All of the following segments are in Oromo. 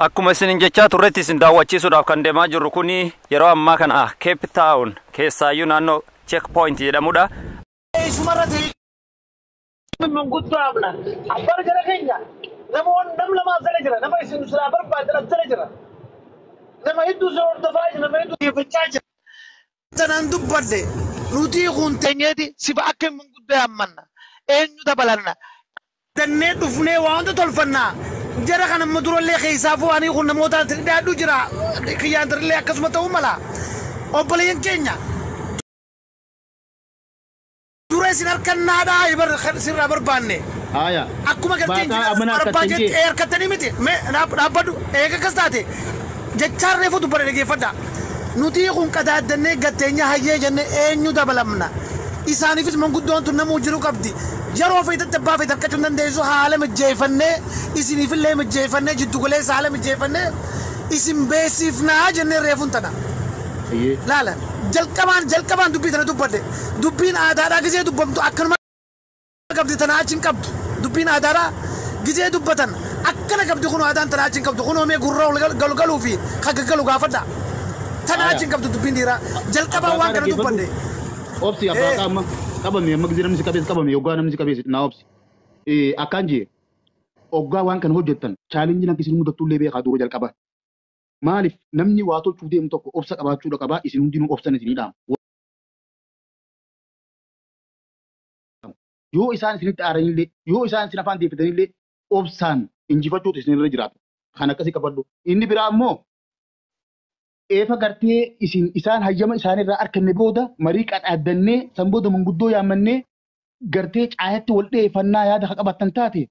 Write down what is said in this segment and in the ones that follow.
Akkuma isin jechaa turretti isin daawwachiisuudhaaf kan deemaa jirru kuni yeroo ammaa kana Cape Town keessaayyuu naannoo Checkpoint jedhamudha. Eessumarra ta'e manguddoo amna. Abbaan gara keenya namoonni nam lama as jala jira. Nama isin silaa barbaadan as jala jira. Nama hedduu isin hordofaa jira. Nama hedduu dhiyeeffachaa jira. Tanaan dubbadde nuti kun teenyeeti sifa akka manguddoo yaammanna. Eenyu dabalanna. Dannee dhufnee waa hunda tolfannaa. Jara kan amma durallee keessaa fu'anii kun namoota dhiyaadhu jira. Kiyyaan darillee akkasuma ta'uu mala. Obboleeyyan keenya dura isin harkannaadhaa sirraa barbaanne. Aya. Akkuma gartee Baataa amana barbaa harkattan jette jee. harkattanii miti. Mee dhaabbadhu eega akkas taate jechaan reefu dubbadhe dhaggeeffadha. Nuti kun qadaaddannee gatteenya hayyee jenne eenyu dabalamna. Isaaniifis manguddoon tun namuu jiru qabdi. Yeroo feetetti abbaa feete harkachuu hin dandeessu haala mijeeffannee isiniifillee mijeeffannee jiddu galeessa haala mijeeffannee isin beeksifnaa jennee reefuun tana. Ayyee. Laala jalqabaan jalqabaan dubbii tana dubbadhe dubbiin aadaadhaa gisee dubbamtu akkanuma qabdi tana achi hin qabdu dubbiin aadaadhaa gisee dubbatan akkana qabdi kun aadaan tana achi hin qabdu kunoo mee gurra ol galgaluu fi kagaggalu gaafadha tana achi hin qabdu dubbiin dhiiraa jalqabaan waan kana dubbadhe. Obsi abbaa qaama qabame amma gisee namni si qabees qabame yoggaa namni si qabees naa obsi. Akkaan jee oggaa waan kana hojjettan chaalenjiin akka isin mudattullee beekaa dura jalqaba. Maaliif namni waa tolchuu deemu tokko obsa qabaachuudha qabaa isin hundinuu obsan isinii dhaama. Yoo isaan isinitti aaranillee yoo isaan isin afaan deeffatanillee obsaan injifachuutu isinirra jiraata. Kan akkasii qabadhu. Inni biraa immoo eefa gartee isin isaan hayyama isaanirraa arganne booda marii qadhaaddannee san booda manguddoo yaammannee gartee caayatti wal dhiyeeffannaa yaada ka qabaattan taate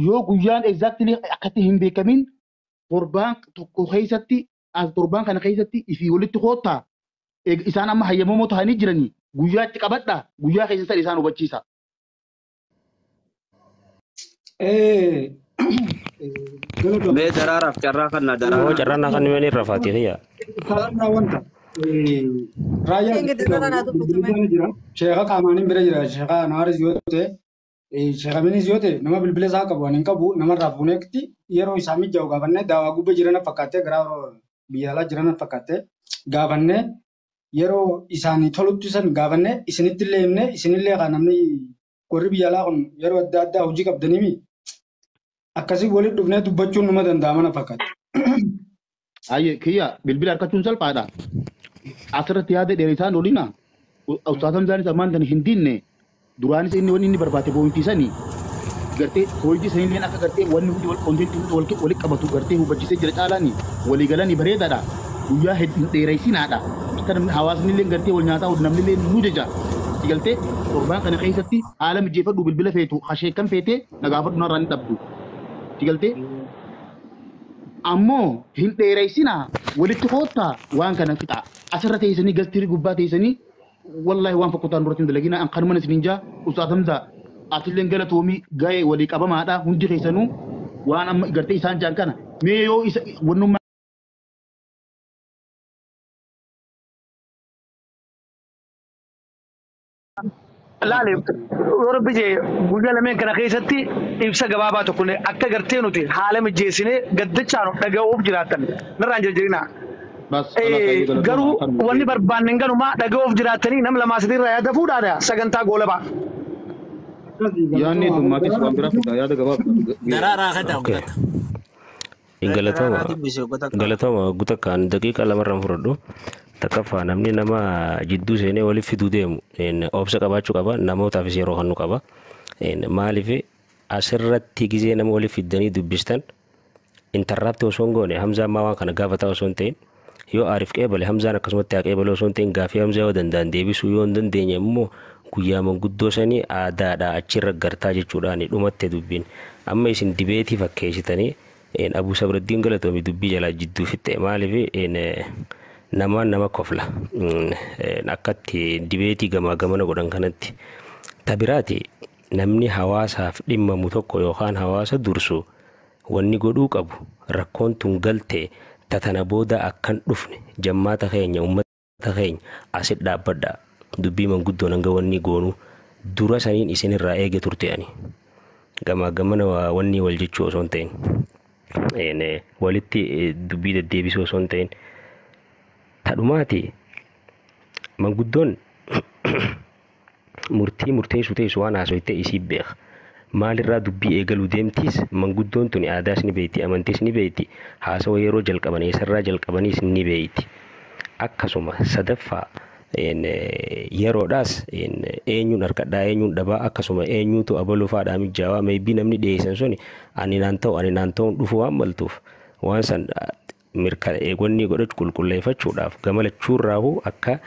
yoo guyyaan exactly akkatti hin beekamin torbaan tokko keessatti as torbaan kana keessatti ifii walitti koottaa isaan amma hayyamamoo ta'anii jiranii guyyaa itti qabadhaa guyyaa keessa san isaan hubachiisa. Mee daraaraaf carraa kannaa Oo daraaraa. carraan kan inni irra faati kiyya. Sararraa wanta raayyaa Eegi dararaa naa dubbatu mee. bilbilaan jira. Sheeka qaamaaniin bira jira. Sheeka Anwaaris yoo ta'e, sheeka Minis yoo ta'e nama bilbila isaa qabu ani hin qabu namarraa fuuneetti yeroo isaa mijaa'u gaafannee daawaa gubbaa jiran fakkaattee gara biyya alaa jiran fakkaattee gaafannee yeroo isaanii tolutti san gaafannee isinitti illee himnee isinillee kan namni warri biyya alaa kun yeroo adda addaa hojii qabdaniimi akkasii walitti dhufnee dubbachuun numa danda'ama na fakkaata. Ayyee kiyya bilbila harkachuun salphaadha. Asirratti yaada dheerisaan olina. Ustaas Hamzaanis ammaan tana hin dinne duraanis inni wanni inni barbaade poointii sanii gartee poointii sanillee akka gartee wanni hundi wal koontentii hundi wal walitti qabatu gartee hubachiisee jira caalaani walii galanii bareedaadha. Guyyaa hin dheereessinaadha. Akka namni hawaasni illee gartee wal nyaataa namni illee nu jaja. Si galtee torbaan kana keessatti haala mijeeffadhu bilbila feetu hasheekkan feetee na gaafadhu narraa ni dhabdu. Si galtee ammoo hin dheeressinaa walitti koottaa waan kana fixaa asirra teessanii gastirii gubbaa teessanii wallahi waan fokkotaan duratti hin dalagina an kanuma isinin jaa Ustaaz Hamzaa atilleen galatoomii ga'ee walii qabamaadha hundi keessanuu waan amma gartee isaan jaan kana mee yoo isa wannummaa Laale yoo rabbi jee guyyaa lameen kana keessatti ibsa gabaabaa tokko akka gartee nuti haala mijeessinee gaddachaanu dhaga'uuf jiraatan narraan jirjirinaa. bas kalaas ayyuu galatooma Garuu kanuma wanni barbaanne hin ganumaa dhaga'uuf jiraatanii nam lamaa sadiirraa yaada fuudhaadha sagantaa goolabaa. Yaadni heddummaatiis waan biraa fida yaada gabaabaa. Daraaraa kan Okay. gudata. Galatooma Daraaraa dubbise oggota akka. galatooma gutakkaan daqiiqa lamarraan fudhadhu. Takkaffaa namni nama jidduu seenee waliif fiduu deemu obsa qabaachuu qaba namootaafis yeroo kennu qaba. Maaliif asirratti gizee nama waliif fiddanii dubbistan intarraapti osoo hin goone Hamzaan maa waan kana gaafataa osoo hin ta'in yoo aariif qeebale Hamzaan akkasumatti haa qeebale osoo hin ta'in gaafii Hamzaa yoo danda'an deebisuu yoo hin dandeenye immoo guyyaa manguddoo sanii aadaadha achirra gartaa jechuudhaan dhumatte dubbiin amma isin dibeetii fakkeessitanii Abuu Sabraddiin galatoomi dubbii jalaa jidduu fixxe maaliif namaan nama kofla akkatti dibeetii gamaa gamana godhan kanatti tabiraati namni hawaasaaf dhimmamu tokko yookaan hawaasa dursu wanni godhuu qabu rakkoon tun galte tatana booda akkan dhufne jammaata keenya ummata keenya asit dhaabbadha dubbii manguddoon hanga wanni goonu dura saniin isinirraa eege turte ani gamaa gamana wanni wal jechuu osoo hin ta'in. Walitti dubbii deddeebisuu osoo hin ta'in. Tadhumaati manguddoon murtii murteessuu teessu waan haasofte isii beeka. Maalirraa dubbii eegaluu deemtis manguddoon tuni aadaas ni beekti, amantiis ni beekti, haasawa yeroo jalqaban eessarraa jalqabaniis ni beekti. Akkasuma sadaffaa yeroodhaas eenyuun harkadhaa eenyuun dhabaa akkasuma eenyuutu abaluu faadhaa mijaawaa meebii namni dhiyeessan suni ani naan ta'u ani naan ta'uun dhufu waan maltuuf waan san eegwanni godhachu qulqulleeffachuudhaaf gama lachuurraahu akka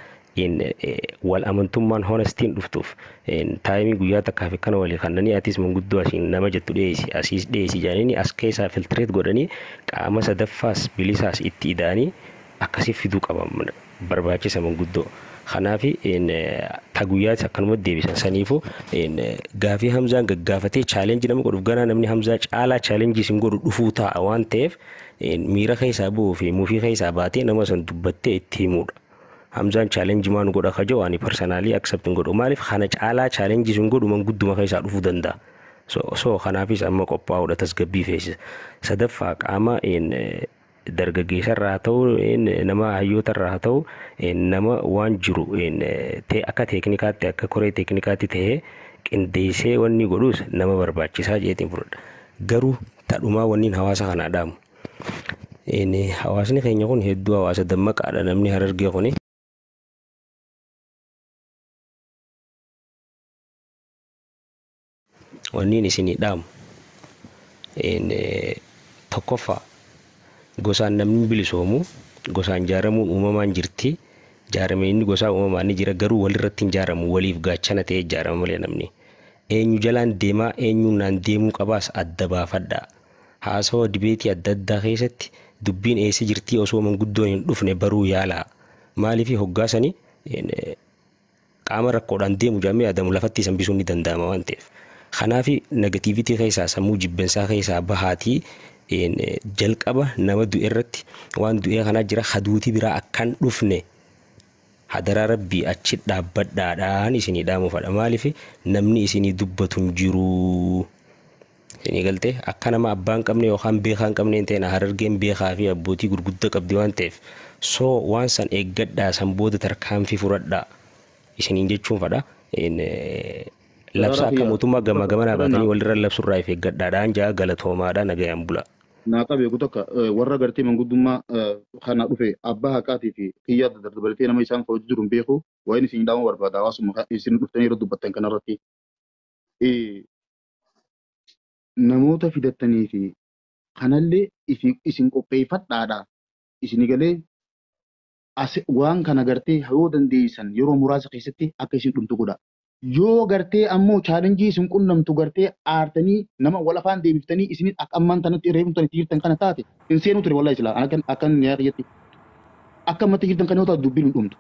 wal amantummaan honestiin dhuftuuf taayimii guyyaa takkaa fi kana walii kannanii atis manguddoo asiin nama jettu dhiyeessi asiis dhiyeessi jedhanii as keessaa filtireet godhanii qaama sadaffaas bilisaas itti ida'anii akkasii fiduu qaban barbaachisa manguddoo. Kanaaf ta guyyaas akkanuma deebisan saniifu gaafii Hamzaan gaggaafatee chaalenjii nama godhuuf ganaa namni Hamzaa caalaa chaalenjii isin godhu dhufuu taa'a waan ta'eef miira keessaa bu'uu fi mufii keessaa baatee nama san dubbattee itti himuudha. Hamzaan chaalenjii maan godha ka jiru ani parsanaalii accept hin godhu maaliif kana caalaa chaalenjii isin godhu mangudduma keessaa dhufuu danda'a. So kanaafis amma qophaa'uudha tasgabbii feesisa. Sadaffaa qaama dargaggeessarraa haa ta'u nama hayyootarraa haa ta'u nama waan jiru akka teeknikaatti akka koree teeknikaatti ta'ee qindeessee wanni godhus nama barbaachisaa jeetiin fudhadha. Garuu tadhumaa wanniin hawaasa kanaa dhaamu. Hawaasni keenya kun hedduu hawaasa dammaqaadha namni Harargee kuni. Wanniin isinii dhaamu tokkoffaa gosaan namni bilisoomu gosaan jaaramuun uumamaan jirti jaaramee inni gosaa uumamaan ni jira garuu walirratti hin jaaramu waliif gaachana ta'ee jaarama malee namni eenyu jalaan deemaa eenyu naan deemuu qabaas adda baafadha haasawa dibeetii adda addaa keessatti dubbiin eessa jirtii osoo manguddoon hin dhufne baruu yaalaa maaliif hoggaasanii qaama rakkoodhaan deemu jedhamee yaadamu lafatti hambisuun ni danda'ama waan ta'eef. Kanaaf negatiivitii keessaa sammuu jibbensaa keessaa bahaatii jalqaba nama du'e irratti waan du'ee kanaa jira haduutii biraa akkan dhufne hadaraa rabbii achi dhaabbadhaadhaan isinii dhaamu fadha. Maaliif namni isinii dubbatu hin jiru. Isinii galtee akka nama abbaa hin qabne yookaan beekaa hin qabne hin ta'in Harargeen beekaa fi abbootii gurguddaa qabdi waan ta'eef soo waan san eeggadhaa san booda tarkaanfii fudhadhaa isiniin jechuun fadha. Labsa akka mootummaa gamaa gamanaa baatanii walirra labsurraa if eeggadhaadhaan jaa galatoomaadhaa nagayaan bula. Naa qabe takka warra gartee manguddummaa kana dhufe abbaa haqaatii fi kiyyaa daddabalatee nama isaan kabaju jiru hin beeku waa'een isin dhaamuu barbaada hawaasuma isin dhuftanii irra dubbattan kanarratti. Namoota fidattanii fi kanallee isin qopheeffadhaadha. Isin galee waan kana gartee yoo dandeessan yeroo muraasa keessatti akka isin dhumtu godha. Yoo gartee ammoo chaalenjii isin qunnamtu gartee aartanii nama wal afaan deebiftanii isin akka ammaan tanatti reefumtan itti jirtan kana taate hin seenuu ture wallahi silaa akkan yaadatti akka ammatti jirtan kana yoo taate dubbiin hin dhumtu.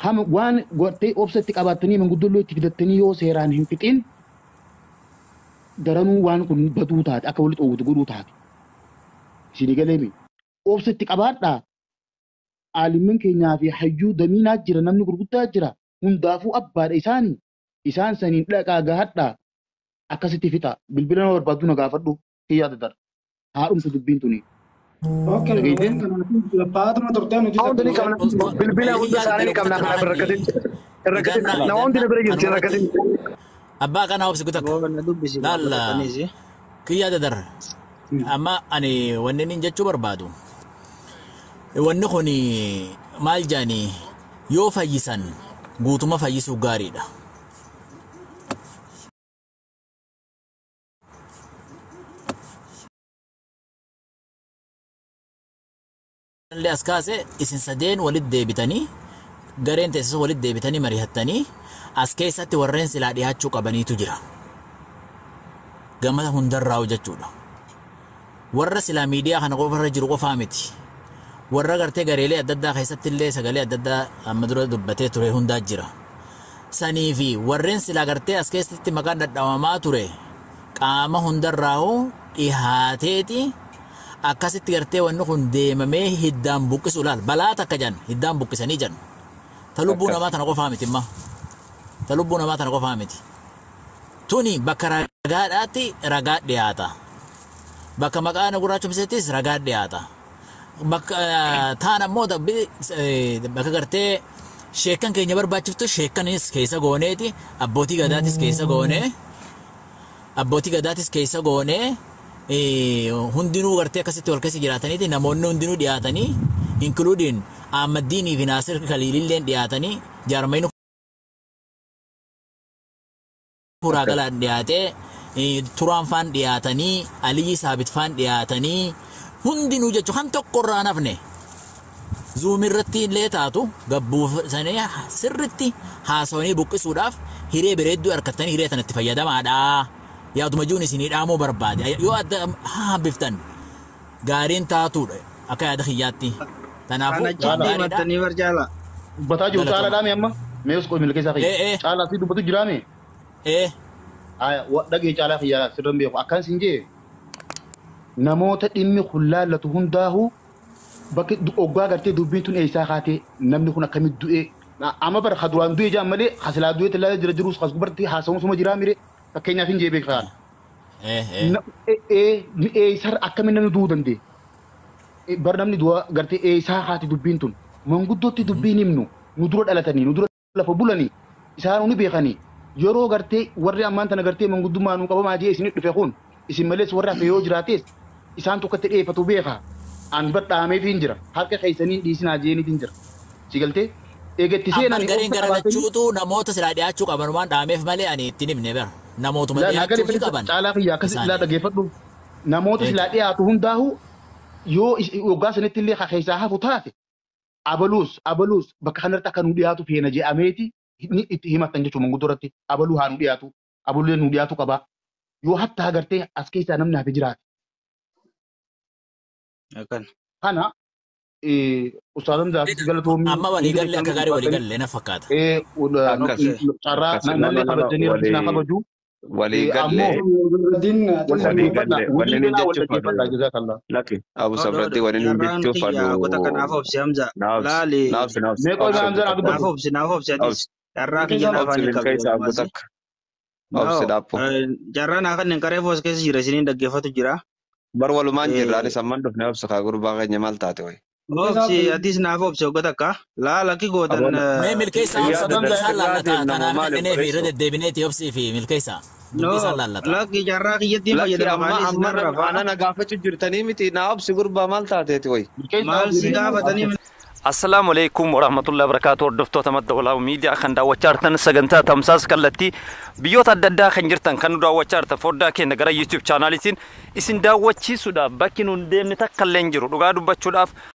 Kama waan gartee obsa itti qabaattanii manguddoolloo itti fidattanii yoo seeraan hin fixin daranuu waan kun baduu taate akka walitti oowwatu godhuu taate. Isin galeemi obsa itti qabaadhaa aalimman keenyaa fi hayyuu damiinaa jira namni gurguddaa jira hundaafuu abbaadha isaanii. Isaan saniin dhaqaa gahadhaa akkasitti fixa bilbila nama barbaaddu na gaafadhu kiyyaa dadar haadhumsa dubbiin tuni. Namoonni qabna bilbila hunda isaanii qabna kana irrakkatin irrakkatin namoonni bira jirti irrakkatin. Abbaa kana obsi kutakka. Laalla kiyyaa dadar amma ani wanni inni jechuu barbaadu wanni kun maal jaanii yoo fayyisan guutuma fayyisuu gaariidha. Illee as kaase isin sadeen walitti deebitanii gareen teessisa walitti deebitanii mari'attanii as keessatti warreen silaa dhiyaachuu qabaniitu jira. Gama hundarraa jechuudha. Warra silaa miidiyaa kana qofarra jiru qofaa miti. Warra gartee gareelee adda addaa keessatti illee sagalee adda addaa amma dura dubbatee ture hundaa jira. Sanii fi warreen silaa gartee as keessatti maqaan dhadhawamaa ture qaama hundarraa dhihaateeti akkasitti gartee wanni kun deemamee hiddaan buqqisu laal balaa takka jan hiddaan buqqisanii jan. Ta lubbuu namaa tana qofaa miti imma. Ta lubbuu namaa tana qofaa miti. Tuni bakka ragaadhaatti ragaa dhiyaata. Bakka maqaa na gurraachomsettis ragaa dhiyaata. Bakka taan ammoo bakka gartee sheekkan keenya barbaachiftu sheekkanis keessa gooneeti abbootii gadaatis keessa goonee abbootii gadaatis keessa goonee hundinuu gartee akkasitti wal keessa jiraataniiti namoonni hundinuu dhiyaatanii including Ahmaddiinii fi Naasir Kaliililleen dhiyaatanii jaarmayni kuraa galaan dhiyaatee turaan faan dhiyaatanii Aliyyi Saabit faan dhiyaatanii hundinuu jechuun kan tokko irraa nafne zuum irratti illee taatu gabbuufsanii sirritti haasawanii buqqisuudhaaf hiree bareedduu harkattanii hiree tanatti fayyadamaadha. Yaaduma jiruun isinii dhaamuu barbaade yoo adda hambiftan gaariin taatuudha akka yaada kiyyaatti. Kanaafuu Kana achitti himattanii barjaala. Dubbataa jiru caala dhaame amma mee os qoy milkeessaa kiyya. Caalaa fi dubbatu jiraame. Dhagee caalaa kiyyaa sirran beeku akkan sin jee namoota dhimmi kun laallatu hundaahu bakki oggaa gartee dubbiin tun eessaa kaatee namni kun akkamitti du'ee amma bara ka duraan du'ee jaan malee kasilaa du'ee tallaa jira jirus kas gubarti haasawuun suma jiraa mire fakkeenyaaf hin jee beekaa. Eessar akkamiin namni du'uu danda'e? Bar namni du'a gartee eessaa haati dubbiin tun manguddootti dubbiin himnu nu dura dhalatanii nu dura lafa bulanii isaan ni beekanii yeroo gartee warri ammaan tana gartee manguddummaa nu qabamaa jee isinii dhufe kun isin malees warri hafe yoo jiraates isaan tokkotti dhiyeeffatu beeka. An bar dhaameefiin jira harka keessanii dhiisinaa jeeniitiin jira. Si galtee eegatti seenanii. Gareen gara lachuutu namoota silaa dhiyaachuu qaban waan dhaameef malee ani ittiin himne bara. Namootuma dhiyaachuu qaban. Caalaa kiyya akkas ilaa dhaggeeffadhu. Namoota silaa dhiyaatu hundaahu yoo waggaa sanitti illee keessaa hafu taate abaluus abaluus bakka kanarratti akka nu dhiyaatu feena je'ameeti ni itti himatan jechuudha manguddoo irratti abaluu haa nu dhiyaatu abaluulee nu dhiyaatu qaba yoo hatta agartee as keessaa namni hafe jiraate. Kana ustaazan zaafis galatoomii. Amma waliigalle akka gaarii waliigalle na fakkaata. Carraa nallee kabajanii rabbi naa kabaju. Waliigalle waliin jechuuf lakki Abu Sabratti waliin jechuuf fadhu. Kanaaf obsi Hamza. Laali. Naaf obsi naaf obsi atis. Carraa kiyya naaf ani qabdu. Obsi dhaappo. Carraa naa kanneen qaree foos keessa jira isiniin dhaggeeffatu jira. Bar walumaan jirra anis amman dhufne obsi kaa gurbaa keenya maal taate wayi. Obsi atis naaf obsi hogga takka. Laala ki gootan. Mee milkeessaa obsa isaan laallata kanaaf kanneen fi irra deddeebineeti obsii fi milkeessaa. No, lakki carraa kiyyattiin fayyadama maaliif isin rafaa. Ana gaafachuu jirtanii miti naa obsi gurbaa maal taateeti wayi. Maal si gaafatanii. Assalaamu alaikum warahmatullahi wabarakatuh. Hordoftoota madda walaabuu miidiyaa kan daawwachaa jirtan sagantaa tamsaasa kallattii biyyoota adda addaa kan jirtan kan nu daawwachaa jirtan foddaa keenya gara YouTube chaanaaliitiin isin daawwachiisuudhaaf bakki nu hin deemne takka illee hin jiru dhugaa dubbachuudhaaf.